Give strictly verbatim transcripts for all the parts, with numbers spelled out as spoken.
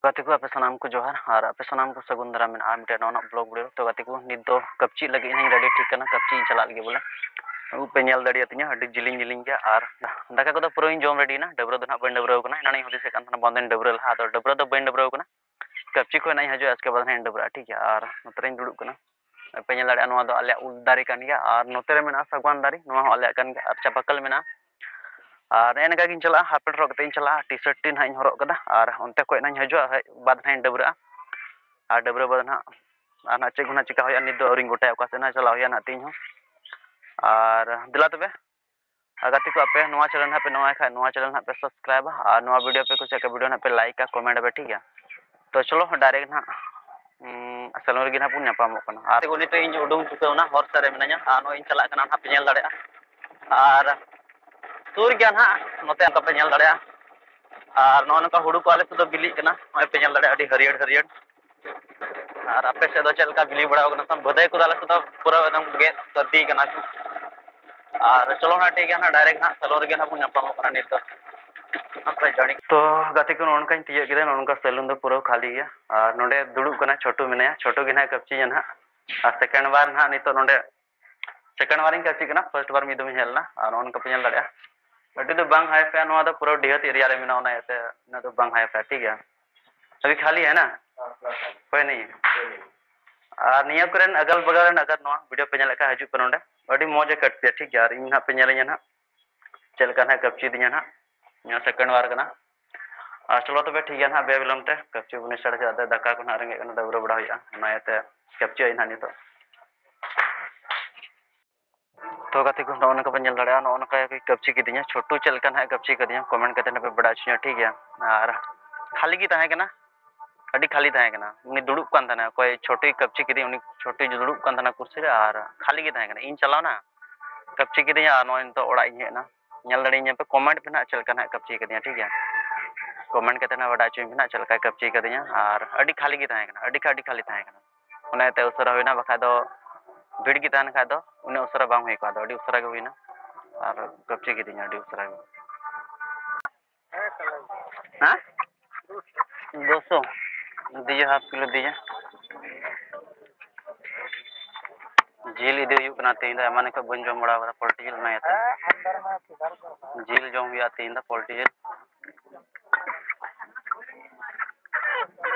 ᱜᱟᱛᱮ ᱠᱚ, ᱟᱯᱮ ᱥᱟᱱᱟᱢ ᱠᱚ ᱡᱚᱦᱟᱨ ᱟᱨ ᱟᱯᱮ ᱥᱟᱱᱟᱢ ᱠᱚ ᱥᱟᱹᱜᱩᱱ ᱫᱟᱨᱟᱢ ᱢᱮᱱᱟᱜᱼᱟ ᱢᱤᱫᱴᱮᱱ ᱱᱟᱣᱟ ᱱᱟᱜ vlog video᱾ ᱛᱚ ᱜᱟᱛᱮ ᱠᱚ, ᱱᱤᱛ ᱫᱚ ᱠᱟᱹᱯᱪᱤ ᱞᱟᱹᱜᱤᱫ ᱤᱧ ready ᱴᱷᱤᱠ ᱠᱟᱱᱟ, ᱠᱟᱹᱯᱪᱤ ᱤᱧ ᱪᱟᱞᱟᱜ ᱞᱟᱹᱜᱤᱫ ᱵᱚᱞᱮ᱾ ᱩᱵ ᱯᱮ ᱧᱮᱞ ᱫᱟᱲᱮᱭᱟᱛᱤᱧᱟ, ᱟᱹᱰᱤ ᱡᱤᱞᱤᱧ ᱡᱤᱞᱤᱧ ᱜᱮᱭᱟ᱾ ᱟᱨ ᱫᱟᱠᱟ ᱠᱚᱫᱚ ᱯᱩᱨᱟᱹᱧ ᱡᱚᱢ ready ᱮᱱᱟ, ᱰᱟᱹᱵᱽᱨᱟᱹ ᱫᱚ ᱱᱟᱦᱟᱜ ᱵᱟᱹᱧ ᱰᱟᱹᱵᱽᱨᱟᱹᱣ ᱠᱟᱱᱟ᱾ ᱮᱱᱟᱱᱤᱧ ᱦᱩᱫᱤᱥᱮᱫ ᱠᱟᱱ ᱛᱟᱦᱮᱱᱟ ᱵᱟᱝ ᱫᱚᱧ ᱰᱟᱹᱵᱽᱨᱟᱹ ᱞᱟᱦᱟ, ᱟᱫᱚ ᱰᱟᱹᱵᱽᱨᱟᱹ ᱫᱚ ᱵᱟᱹᱧ ᱰᱟᱹᱵᱽᱨᱟᱹᱣ ᱠᱟᱱᱟ᱾ ᱠᱟᱹᱯᱪᱤ ᱠᱷᱚᱱ ᱱᱟᱜ ᱤᱧ ᱦᱤᱡᱩᱜᱼᱟ, ᱩᱥᱠᱮ ᱵᱟᱫᱽ ᱱᱟᱜ ᱤᱧ ᱰᱟᱹᱵᱽᱨᱟᱹᱜᱼᱟ, ᱴᱷᱤᱠ ᱜᱮᱭᱟ? ᱟᱨ ᱱᱚᱛᱮ ᱨᱤᱧ ᱫᱩᱲᱩᱵ ᱠᱟᱱᱟ, ᱯᱮ ᱧᱮᱞ ᱫᱟᱲᱮᱭᱟᱜᱼᱟ, ᱱᱚᱣᱟ ᱫᱚ ᱟᱞᱮᱭᱟᱜ ᱩᱞ ᱫᱟᱨᱮ ᱠᱟᱱ ᱜᱮᱭᱟ᱾ ᱟᱨ ᱱᱚᱛᱮ ᱨᱮ ᱢᱮᱱᱟᱜᱼᱟ ᱥᱟᱜᱣᱟᱱ ᱫᱟᱨᱮ, ᱱᱚᱣᱟ ᱦᱚᱸ ᱟᱞᱮᱭᱟᱜ ᱠᱟᱱ ᱜᱮᱭᱟ᱾ ᱟᱨ ᱪᱟᱯᱟᱠᱚᱞ ᱢᱮᱱᱟᱜᱼᱟ᱾ ᱟᱨ ᱱᱮᱜᱼᱮ ᱱᱮᱝᱠᱟ ᱜᱤᱧ ᱪᱟᱞᱟᱜᱼᱟ, half pant ᱦᱚᱨᱚᱜ ᱠᱟᱛᱮ ᱤᱧ ᱪᱟᱞᱟᱜᱼᱟ, T-shirt ᱛᱤᱧ ᱱᱟᱦᱟᱜ ᱤᱧ ᱦᱚᱨᱚᱜ ᱠᱟᱫᱟ᱾ ᱟᱨ ᱚᱱᱛᱮ ᱠᱷᱚᱱ ᱱᱟᱜ ᱤᱧ ᱦᱤᱡᱩᱜᱼᱟ, ᱦᱮᱡ ᱵᱟᱫᱽ ᱱᱟᱜ ᱤᱧ ᱰᱟᱹᱵᱽᱨᱟᱹᱜᱼᱟ᱾ ᱟᱨ ᱰᱟᱹᱵᱽᱨᱟᱹ ᱵᱟᱫᱽ ᱱᱟᱜ, ᱟᱨ ᱱᱟᱜ ᱪᱮᱫ ᱠᱚ ᱱᱟᱜ ᱪᱤᱠᱟ ᱦᱩᱭᱩᱜᱼᱟ, ᱱᱤᱛ ᱫᱚ ᱟᱹᱣᱨᱤᱧ ᱜᱚᱴᱟᱭᱟ, ᱚᱠᱟ ᱥᱮᱫ ᱱᱟᱜ ᱪᱟᱞᱟᱜ ᱦᱩᱭᱩᱜᱼᱟ ᱱᱟᱜ ᱛᱤᱦᱤᱧ ᱦᱚᱸ᱾ ᱟᱨ ᱫᱮᱞᱟ ᱛᱚᱵᱮ, ᱟᱨ ᱜᱟᱛᱮ ᱠᱚ, ᱟᱯᱮ ᱱᱚᱣᱟ channel ᱱᱟᱜ ᱯᱮ ᱱᱟᱣᱟ ᱠᱷᱟᱡ, ᱱᱚᱣᱟ channel ᱱᱟᱜ ᱯᱮ subscribeᱟ, ᱟᱨ ᱱᱚᱣᱟ video ᱯᱮ ᱠᱩᱥᱤᱭᱟᱜ ᱠᱷᱟᱡ, video ᱱᱟᱜ ᱯᱮ likeᱟ, commentᱟ ᱯᱮ, ᱴᱷᱤᱠ ᱜᱮᱭᱟ? ᱛᱚ ᱪᱚᱞᱚ, direct ᱱᱟᱜ, ᱩᱸ, salon ᱨᱮᱜᱮ ᱱᱟᱜ ᱵᱚᱱ ᱧᱟᱯᱟᱢᱚᱜ ᱠᱟᱱᱟ᱾ ᱟᱨ ᱱᱤᱛᱚᱜ ᱤᱧ ᱩᱰᱩᱝ ᱪᱩᱠᱟᱹᱣ ᱮᱱᱟ, ᱦᱚᱨ ᱥᱮᱫ ᱨᱮ ᱢᱤᱱᱟᱹᱧᱟ, ᱟᱨ ᱱᱚᱜᱼᱚᱭ ᱤᱧ ᱪᱟᱞᱟᱜ ᱠᱟᱱᱟ, ᱱᱟᱜ ᱯᱮ ᱧᱮᱞ ᱫᱟᱲᱮᱭᱟᱜᱼᱟ᱾ ᱟᱨ ᱥᱩᱨ ᱜᱮᱭᱟ ᱱᱟᱜ, ᱱᱚᱛᱮ ᱚᱱᱠᱟ ᱯᱮ ᱧᱮᱞ ᱫᱟᱲᱮᱭᱟᱜᱼᱟ᱾ ᱟᱨ ᱱᱚᱜᱼᱚ ᱱᱚᱝᱠᱟ ᱦᱩᱲᱩ ᱠᱚ ᱟᱞᱮ ᱥᱮᱫ ᱫᱚ ᱵᱤᱞᱤᱜ ᱠᱟᱱᱟ, ᱱᱚᱜᱼᱚᱭ ᱯᱮ ᱧᱮᱞ ᱫᱟᱲᱮᱭᱟᱜᱼᱟ, ᱟᱹᱰᱤ ᱦᱟᱹᱨᱭᱟᱹᱲ ᱦᱟᱹᱨᱭᱟᱹᱲ᱾ ᱟᱨ ᱟᱯᱮ ᱥᱮᱫ ᱫᱚ ᱪᱮᱫ ᱞᱮᱠᱟ ᱵᱤᱞᱤ ᱵᱟᱲᱟᱣ ᱠᱟᱱᱟ ᱥᱮ ᱵᱟᱝ? ᱵᱷᱟᱹᱫᱟᱹᱭ ᱠᱚᱫᱚ ᱟᱞᱮ ᱥᱮᱫ ᱫᱚ ᱯᱩᱨᱟᱹ ᱮᱠᱫᱚᱢ ᱜᱮᱫ ᱥᱟᱹᱨᱫᱤ ᱠᱟᱱᱟ ᱠᱚ᱾ ᱟᱨ ᱪᱚᱞᱚ ᱱᱟᱜ, ᱴᱷᱤᱠ ᱜᱮᱭᱟ ᱱᱟᱜ, direct ᱱᱟᱜ salon ᱨᱮᱜᱮ ᱱᱟᱜ ᱵᱚᱱ ᱧᱟᱯᱟᱢᱚᱜ ᱠᱟᱱᱟ ᱱᱤᱛ ᱫᱚ᱾ ᱟᱯᱮ ᱡᱟᱹᱱᱤᱡ᱾ ᱛᱚ ᱜᱟᱛᱮ ᱠᱚ, ᱱᱚᱜᱼᱚ ᱱᱚᱝᱠᱟᱧ ᱛᱤᱭᱳᱜ ᱠᱮᱫᱟ, ᱱᱚᱜᱼᱚ ᱱᱚᱝᱠᱟ salon ᱫᱚ ᱯᱩᱨᱟᱹ ᱠᱷᱟᱹᱞᱤ ᱜᱮᱭᱟ᱾ ᱟᱨ ᱱᱚᱰᱮ ᱫᱩᱲᱩᱵ ᱠᱟᱱᱟᱭ, ᱪᱷᱳᱴᱩ ᱢᱮᱱᱟᱭᱟ, ᱪᱷᱳᱴᱩ ᱜᱮ ᱱᱟᱜ ᱠᱟᱹᱯᱪᱤᱭᱟ ᱱᱟᱜ᱾ ᱟᱨ second ᱵᱟᱨ ᱱᱟᱜ ᱱᱤᱛᱚᱜ ᱱᱚᱰᱮ, second ᱵᱟᱨᱤᱧ ᱠᱟᱹᱯᱪᱤ ᱠᱟᱱᱟ, first ᱵᱟᱨ ᱢᱤᱫ ᱫᱚᱢᱤᱧ ᱦᱮᱡ ᱞᱮᱱᱟ᱾ ᱟᱨ ᱱᱚᱜᱼᱚ ᱱᱚᱝᱠᱟ ᱯᱮ ᱧᱮᱞ ᱫᱟᱲᱮᱭᱟᱜᱼᱟ, ᱟᱹᱰᱤ ᱫᱚ ᱵᱟᱝ high ᱯᱷᱟᱭᱟ, ᱱᱚᱣᱟ ᱫᱚ ᱯᱩᱨᱟᱹ ᱰᱤᱦᱟᱹᱛ area ᱨᱮ ᱢᱮᱱᱟᱜᱼᱟ, ᱚᱱᱟ ᱤᱭᱟᱹᱛᱮ ᱩᱱᱟᱹᱜ ᱫᱚ ᱵᱟᱝ high ᱯᱷᱟᱭᱟ, ᱴᱷᱤᱠ ᱜᱮᱭᱟ? ᱟᱵᱷᱤ ᱠᱷᱟᱞᱤ ᱦᱮ ᱱᱟ? ᱦᱳᱭ, ᱱᱤᱭᱟᱹ᱾ ᱟᱨ ᱱᱤᱭᱟᱹ ᱠᱚᱨᱮᱱ ᱟᱜᱟᱞ ᱵᱟᱜᱟᱞ ᱨᱮᱱ ᱟᱜᱟᱨ ᱱᱚᱣᱟ video ᱯᱮ ᱧᱮᱞᱮᱫ ᱠᱷᱟᱱ, ᱦᱤᱡᱩᱜ ᱯᱮ ᱱᱚᱰᱮ, ᱟᱹᱰᱤ ᱢᱚᱡᱽ ᱮ ᱠᱟᱹᱴ ᱯᱮᱭᱟ, ᱴᱷᱤᱠ ᱜᱮᱭᱟ? ᱟᱨ ᱤᱧ ᱱᱟᱦᱟᱜ ᱯᱮ ᱧᱮᱞᱤᱧᱟ ᱱᱟᱦᱟᱜ ᱪᱮᱫ ᱞᱮᱠᱟ ᱱᱟᱦᱟᱜ ᱠᱟᱹᱯᱪᱤ ᱫᱤᱧᱟ ᱱᱟᱦᱟᱜ᱾ ᱱᱤᱭᱟᱹ second ᱵᱟᱨ ᱠᱟᱱᱟ᱾ ᱟᱨ ᱪᱚᱞᱚ ᱛᱚᱵᱮ ᱴᱷᱤᱠ ᱜᱮᱭᱟ ᱱᱟᱦᱟᱜ, ᱵᱮ ᱵᱤᱞᱚᱢ ᱛᱮ ᱠᱟᱹᱯᱪᱤ ᱵᱚᱱ start ᱪᱮᱫᱟᱜ ᱛᱮ ᱫᱟᱠᱟ ᱠᱚ ᱱᱟᱦᱟᱜ ᱨᱮᱸᱜᱮᱡ ᱠᱟᱱᱟ, ᱰᱟᱹᱵᱽᱨᱟᱹ ᱵᱟᱲᱟ ᱦᱩᱭᱩᱜᱼᱟ, ᱚᱱᱟ ᱤᱭᱟᱹᱛᱮ ᱠᱟᱹᱯᱪᱤ ᱟᱹᱧ ᱱᱟᱦᱟᱜ ᱱᱤᱛᱚᱜ᱾ ᱛᱚ ᱜᱟᱛᱮ ᱠᱚ, ᱱᱚᱜᱼᱚ ᱱᱚᱝᱠᱟ ᱯᱮ ᱧᱮᱞ ᱫᱟᱲᱮᱭᱟᱜᱼᱟ, ᱱᱚᱜᱼᱚ ᱱᱚᱝᱠᱟ ᱜᱮ ᱠᱟᱹᱯᱪᱤ ᱠᱤᱫᱤᱧᱟ᱾ ᱪᱷᱳᱴᱩ ᱪᱮᱫ ᱞᱮᱠᱟ ᱱᱟᱦᱟᱜ ᱠᱟᱹᱯᱪᱤ ᱠᱟᱫᱤᱧᱟ, comment ᱠᱟᱛᱮ ᱱᱟᱦᱟᱜ ᱯᱮ ᱵᱟᱲᱟᱭ ᱦᱚᱪᱚᱧᱟ, ᱴᱷᱤᱠ ᱜᱮᱭᱟ? ᱟᱨ ᱠᱷᱟᱹᱞᱤ ᱜᱮ ᱛᱟᱦᱮᱸ ᱠᱟᱱᱟ, ᱟᱹᱰᱤ ᱠᱷᱟᱹᱞᱤ ᱛᱟᱦᱮᱸ ᱠᱟᱱᱟ᱾ ᱩᱱᱤ ᱫᱩᱲᱩᱵ ᱠᱟᱱ ᱛᱟᱦᱮᱱᱟ, ᱚᱠᱚᱭ ᱪᱷᱳᱴᱩᱭ ᱠᱟᱹᱯᱪᱤ ᱠᱤᱫᱤᱧ, ᱩᱱᱤ ᱪᱷᱳᱴᱩᱭ ᱫᱩᱲᱩᱵ ᱠᱟᱱ ᱛᱟᱦᱮᱱᱟ ᱠᱩᱨᱥᱤ ᱨᱮ, ᱟᱨ ᱠᱷᱟᱹᱞᱤ ᱜᱮ ᱛᱟᱦᱮᱸ ᱠᱟᱱᱟ᱾ ᱤᱧ ᱪᱟᱞᱟᱣᱱᱟ, ᱠᱟᱹᱯᱪᱤ ᱠᱤᱫᱤᱧᱟ, ᱟᱨ ᱱᱚᱜᱼᱚᱭ ᱱᱤᱛᱚᱜ ᱚᱲᱟᱜ ᱤᱧ ᱦᱮᱡ ᱮᱱᱟ᱾ ᱧᱮᱞ ᱫᱟᱲᱮᱭᱟᱹᱧᱟ ᱯᱮ, comment ᱯᱮ ᱱᱟᱦᱟᱜ ᱪᱮᱫ ᱞᱮᱠᱟ ᱱᱟᱦᱟᱜ ᱠᱟᱹᱯᱪᱤ ᱠᱟᱫᱤᱧᱟ, ᱴᱷᱤᱠ ᱜᱮᱭᱟ? Comment ᱠᱟᱛᱮ ᱱᱟᱦᱟᱜ ᱵᱟᱰᱟᱭ ᱦᱚᱪᱚᱧ ᱯᱮ ᱱᱟᱦᱟᱜ ᱪᱮᱫ ᱞᱮᱠᱟᱭ ᱠᱟᱹᱯᱪᱤ ᱠᱟᱫᱤᱧᱟ᱾ ᱟᱨ ᱟᱹᱰᱤ ᱠᱷᱟᱹᱞᱤ ᱜᱮ ᱛᱟᱦᱮᱸ ᱠᱟᱱᱟ, ᱟᱹᱰᱤ ᱠᱷᱟᱡ ᱟᱹᱰᱤ ᱠᱷᱟᱹᱞᱤ ᱛᱟᱦᱮᱸ ᱠᱟᱱᱟ᱾ ᱚᱱᱟ ᱤᱭᱟᱹᱛᱮ ᱩᱥᱟᱹᱨᱟ ᱦᱩᱭᱱᱟ, ᱵᱟᱠᱷᱟᱡ ᱫᱚ ᱵᱷᱤᱲ ᱜᱮ ᱛᱟᱦᱮᱱ ᱠᱷᱟᱡ ᱫᱚ ᱩᱱᱟᱹᱜ ᱩᱥᱟᱹᱨᱟ ᱵᱟᱝ ᱦᱩᱭ ᱠᱚᱜᱼᱟ᱾ ᱟᱫᱚ ᱟᱹᱰᱤ ᱩᱥᱟᱹᱨᱟ ᱜᱮ ᱦᱩᱭᱱᱟ ᱟᱨ ᱠᱟᱹᱯᱪᱤ ᱠᱤᱫᱤᱧᱟ ᱟᱹᱰᱤ ᱩᱥᱟᱹᱨᱟ ᱜᱮ᱾ ᱦᱮᱸ? ᱫᱚᱥ ᱛᱚ, ᱫᱤᱭᱮ ᱦᱟᱯ ᱠᱤᱞᱳ ᱫᱤᱭᱮ᱾ ᱡᱤᱞ ᱤᱫᱤ ᱦᱩᱭᱩᱜ ᱠᱟᱱᱟ ᱛᱮᱦᱮᱧ ᱫᱚ, ᱟᱭᱢᱟ ᱫᱤᱱ ᱠᱷᱚᱱ ᱵᱟᱹᱧ ᱡᱚᱢ ᱵᱟᱲᱟ ᱟᱠᱟᱫᱟ ᱯᱳᱞᱴᱤ ᱡᱤᱞ, ᱚᱱᱟ ᱤᱭᱟᱹᱛᱮ᱾ ᱡᱤᱞ ᱡᱚᱢ ᱦᱩᱭᱩᱜᱼᱟ ᱛᱮᱦᱮᱧ ᱫᱚ, ᱯᱳᱞᱴᱤ ᱡᱤᱞ᱾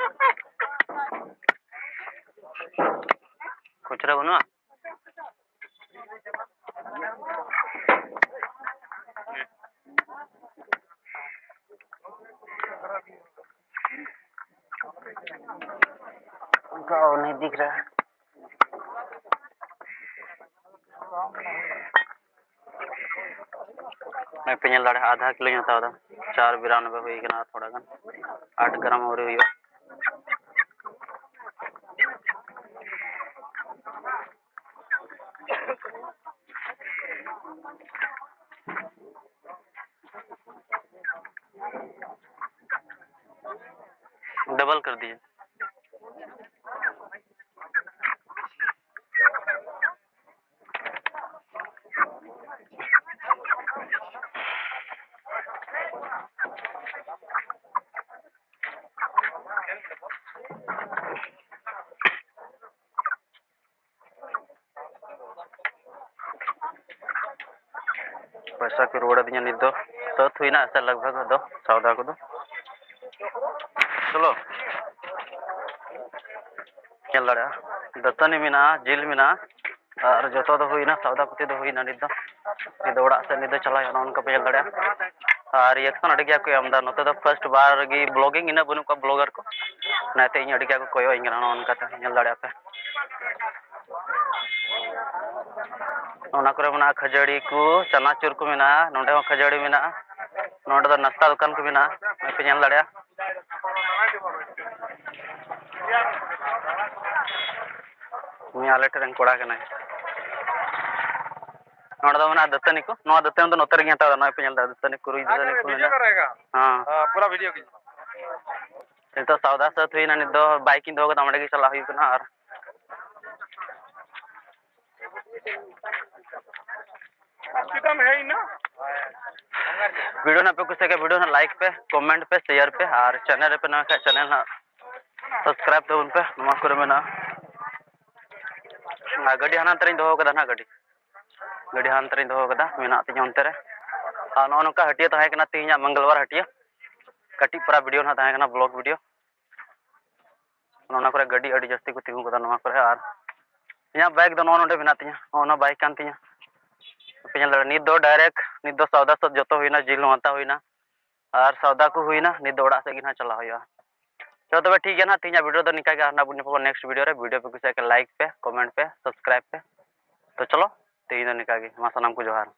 ᱠᱷᱩᱪᱨᱟᱹ ᱵᱟᱹᱱᱩᱜᱼᱟ? ᱚᱱᱠᱟ ᱩᱱᱤ ᱫᱤᱠ ᱨᱮ᱾ ᱱᱚᱜᱼᱚᱭ ᱯᱮ ᱧᱮᱞ ᱫᱟᱲᱮᱭᱟᱜᱼᱟ, ᱟᱫᱷᱟ ᱠᱤᱞᱳᱧ ᱦᱟᱛᱟᱣ ᱮᱫᱟ, ᱪᱟᱨ ᱵᱤᱨᱟᱱᱚᱵᱵᱳᱭ ᱦᱩᱭ ᱠᱟᱱᱟ, ᱛᱷᱚᱲᱟ ᱜᱟᱱ ᱟᱴ ᱜᱨᱟᱢ ᱟᱹᱣᱨᱤ ᱦᱩᱭᱩᱜᱼᱟ᱾ डबल कर दिए। ᱯᱚᱭᱥᱟ ᱠᱚ ᱨᱩᱣᱟᱹᱲ ᱟᱹᱫᱤᱧᱟ ᱱᱤᱛ ᱫᱚ᱾ ᱥᱟᱹᱛ ᱦᱩᱭᱱᱟ ᱥᱮ ᱞᱟᱜᱽ ᱵᱷᱟᱜᱽ ᱫᱚ ᱥᱟᱣᱫᱟ ᱠᱚᱫᱚ᱾ ᱪᱚᱞᱚ, ᱧᱮᱞ ᱫᱟᱲᱮᱭᱟᱜᱼᱟ, ᱫᱟᱹᱛᱟᱹᱱᱤ ᱢᱮᱱᱟᱜᱼᱟ, ᱡᱤᱞ ᱢᱮᱱᱟᱜᱼᱟ, ᱟᱨ ᱡᱚᱛᱚ ᱫᱚ ᱦᱩᱭᱱᱟ, ᱥᱟᱣᱫᱟ ᱯᱟᱹᱛᱤ ᱫᱚ ᱦᱩᱭᱱᱟ ᱱᱤᱛ ᱫᱚ᱾ ᱱᱤᱛ ᱫᱚ ᱚᱲᱟᱜ ᱥᱮᱫ ᱱᱤᱛ ᱫᱚ ᱪᱟᱞᱟᱜ ᱦᱩᱭᱩᱜᱼᱟ, ᱱᱚᱜᱼᱚ ᱱᱚᱝᱠᱟ ᱯᱮ ᱧᱮᱞ ᱫᱟᱲᱮᱭᱟᱜᱼᱟ᱾ ᱟᱨ reaction ᱟᱹᱰᱤ ᱜᱮ ᱠᱚ ᱮᱢ ᱮᱫᱟ᱾ ᱱᱚᱛᱮ ᱫᱚ first ᱵᱟᱨ ᱜᱮ vlogging, ᱤᱱᱟᱹᱜ ᱵᱟᱹᱱᱩᱜ ᱠᱚᱣᱟ vlogger ᱠᱚ, ᱚᱱᱟᱛᱮ ᱤᱧ ᱟᱹᱰᱤ ᱜᱮ ᱠᱚ ᱠᱚᱭᱚᱜ ᱟᱹᱧ ᱠᱟᱱᱟ, ᱱᱚᱜᱼᱚ ᱱᱚᱝᱠᱟ ᱛᱮ ᱧᱮᱞ ᱫᱟᱲᱮᱭᱟᱜᱼᱟ ᱯᱮ᱾ ᱚᱱᱟ ᱠᱚᱨᱮ ᱢᱮᱱᱟᱜᱼᱟ ᱠᱷᱟᱹᱡᱟᱹᱲᱤ ᱠᱚ, ᱪᱟᱱᱟᱪᱩᱨ ᱠᱚ ᱢᱮᱱᱟᱜᱼᱟ, ᱱᱚᱸᱰᱮ ᱦᱚᱸ ᱠᱷᱟᱹᱡᱟᱹᱲᱤ ᱢᱮᱱᱟᱜᱼᱟ, ᱱᱚᱸᱰᱮ ᱫᱚ ᱱᱟᱥᱛᱟ ᱫᱚᱠᱟᱱ ᱠᱚ ᱢᱮᱱᱟᱜᱼᱟ, ᱱᱚᱜᱼᱚᱭ ᱯᱮ ᱧᱮᱞ ᱫᱟᱲᱮᱭᱟᱜᱼᱟ᱾ ᱩᱱᱤ ᱟᱞᱮ ᱴᱷᱮᱱ ᱨᱮᱱ ᱠᱚᱲᱟ ᱠᱟᱱᱟᱭ᱾ ᱱᱚᱸᱰᱮ ᱫᱚ ᱢᱮᱱᱟᱜᱼᱟ ᱫᱟᱹᱛᱟᱹᱱᱤ ᱠᱚ, ᱱᱚᱣᱟ ᱫᱟᱹᱛᱟᱹᱱᱤ ᱫᱚ ᱱᱚᱛᱮ ᱨᱮᱜᱮᱧ ᱦᱟᱛᱟᱣ ᱮᱫᱟ, ᱱᱚᱜᱼᱚᱭ ᱯᱮ ᱧᱮᱞ ᱮᱫᱟ ᱫᱟᱹᱛᱟᱹᱱᱤ ᱠᱩᱨᱩᱭ ᱫᱟᱹᱛᱟᱹᱱᱤ ᱠᱚ ᱢᱮᱱᱟᱜᱼᱟ᱾ ᱦᱮᱸ᱾ ᱱᱤᱛᱚᱜ ᱥᱟᱣᱫᱟ ᱥᱟᱹᱛ ᱦᱩᱭᱱᱟ, ᱱᱤᱛ ᱫᱚ ᱵᱟᱭᱤᱠ ᱤᱧ ᱫᱚᱦᱚ ᱠᱟᱫᱟ, ᱚᱸᱰᱮ ᱜᱮ ᱪᱟᱞᱟᱜ ᱦᱩᱭᱩᱜ ᱠᱟᱱᱟ᱾ ᱟᱨ ᱵᱷᱤᱰᱤᱭᱳ ᱱᱟᱜ ᱯᱮ ᱠᱩᱥᱤᱭᱟᱜ ᱠᱷᱟᱱ ᱵᱷᱤᱰᱤᱭᱳ ᱱᱟᱜ ᱞᱟᱭᱤᱠ ᱯᱮ, ᱠᱚᱢᱮᱱᱴ ᱯᱮ, ᱥᱮᱭᱟᱨ ᱯᱮ, ᱟᱨ ᱪᱮᱱᱮᱞ ᱨᱮᱯᱮ ᱱᱟᱣᱟ ᱠᱷᱟᱱ ᱪᱮᱱᱮᱞ ᱱᱟᱜ ᱥᱟᱵᱥᱠᱨᱟᱭᱤᱵ ᱛᱟᱵᱚᱱ ᱯᱮ᱾ ᱱᱚᱣᱟ ᱠᱚᱨᱮ ᱢᱮᱱᱟᱜᱼᱟ, ᱟᱨ ᱜᱟᱹᱰᱤ ᱦᱟᱱᱟ ᱱᱟᱛᱮ ᱨᱤᱧ ᱫᱚᱦᱚ ᱠᱟᱫᱟ ᱱᱟᱜ, ᱜᱟᱹᱰᱤ ᱜᱟᱹᱰᱤ ᱦᱟᱱᱛᱮ ᱨᱤᱧ ᱫᱚᱦᱚ ᱠᱟᱫᱟ, ᱢᱮᱱᱟᱜ ᱛᱤᱧᱟ ᱚᱱᱛᱮ ᱨᱮ᱾ ᱟᱨ ᱱᱚᱜᱼᱚ ᱱᱚᱝᱠᱟ ᱦᱟᱹᱴᱭᱟᱹ ᱛᱟᱦᱮᱸ ᱠᱟᱱᱟ ᱛᱮᱦᱮᱧᱟᱜ ᱢᱚᱝᱜᱚᱞᱵᱟᱨ ᱦᱟᱹᱴᱭᱟᱹ, ᱠᱟᱹᱴᱤᱡ ᱯᱟᱨᱟ ᱵᱷᱤᱰᱤᱭᱳ ᱱᱟᱜ ᱛᱟᱦᱮᱸ ᱠᱟᱱᱟ, ᱵᱞᱚᱜ ᱵᱷᱤᱰᱤᱭᱳ᱾ ᱚᱱᱟ ᱠᱚᱨᱮ ᱜᱟᱹᱰᱤ ᱟᱹᱰᱤ ᱡᱟᱹᱥᱛᱤ ᱠᱚ ᱛᱤᱸᱜᱩ ᱠᱟᱫᱟ ᱱᱚᱣᱟ ᱠᱚᱨᱮ᱾ ᱟᱨ ᱤᱧᱟᱹᱜ ᱵᱟᱭᱤᱠ ᱫᱚ ᱱᱚᱜᱼᱚ ᱱᱚᱰᱮ ᱢᱮᱱᱟᱜ ᱛᱤᱧᱟ, ᱱᱚᱜᱼᱚ ᱱᱚᱣᱟ ᱵᱟᱭᱤᱠ ᱠᱟᱱ ᱛᱤᱧᱟ᱾ ᱟᱯᱮ ᱧᱮᱞ ᱫᱟᱲᱮᱭᱟᱜᱼᱟ, ᱱᱤᱛ ᱫᱚ ᱰᱟᱭᱨᱮᱠᱴ ᱱᱤᱛ ᱫᱚ ᱥᱟᱣᱫᱟ ᱥᱟᱣᱫᱟ ᱡᱚᱛᱚ ᱦᱩᱭᱱᱟ, ᱡᱤᱞ ᱦᱚᱸ ᱦᱟᱛᱟᱣ ᱦᱩᱭᱱᱟ ᱟᱨ ᱥᱟᱣᱫᱟ ᱠᱚ ᱦᱩᱭᱱᱟ᱾ ᱱᱤᱛ ᱫᱚ ᱚᱲᱟᱜ ᱥᱮᱫ ᱜᱮ ᱱᱟᱜ ᱪᱟᱞᱟᱣ ᱦᱩᱭᱩᱜᱼᱟ᱾ ᱪᱚᱞᱚ ᱛᱚᱵᱮ ᱴᱷᱤᱠ ᱜᱮᱭᱟ ᱱᱟᱜ, ᱛᱮᱦᱮᱧᱟᱜ ᱵᱷᱤᱰᱤᱭᱳ ᱫᱚ ᱱᱤᱝᱠᱟ ᱜᱮ᱾ ᱟᱨ ᱱᱟᱜ ᱵᱚᱱ ᱧᱟᱯᱟᱢᱟ ᱱᱮᱠᱥᱴ ᱵᱷᱤᱰᱤᱭᱳ ᱨᱮ᱾ ᱵᱷᱤᱰᱤᱭᱳ ᱯᱮ ᱠᱩᱥᱤᱭᱟᱜ ᱠᱷᱟᱱ ᱞᱟᱭᱤᱠ ᱯᱮ, ᱠᱚᱢᱮᱱᱴ ᱯᱮ, ᱥᱟᱵᱥᱠᱨᱟᱭᱤᱵ ᱯᱮ᱾ ᱛᱚ ᱪᱚᱞᱚ, ᱛᱮᱦᱮᱧ ᱫᱚ ᱱᱤᱝᱠᱟ ᱜᱮ, ᱢᱟ ᱥᱟᱱᱟᱢ ᱠᱚ ᱡᱚᱦᱟᱨ᱾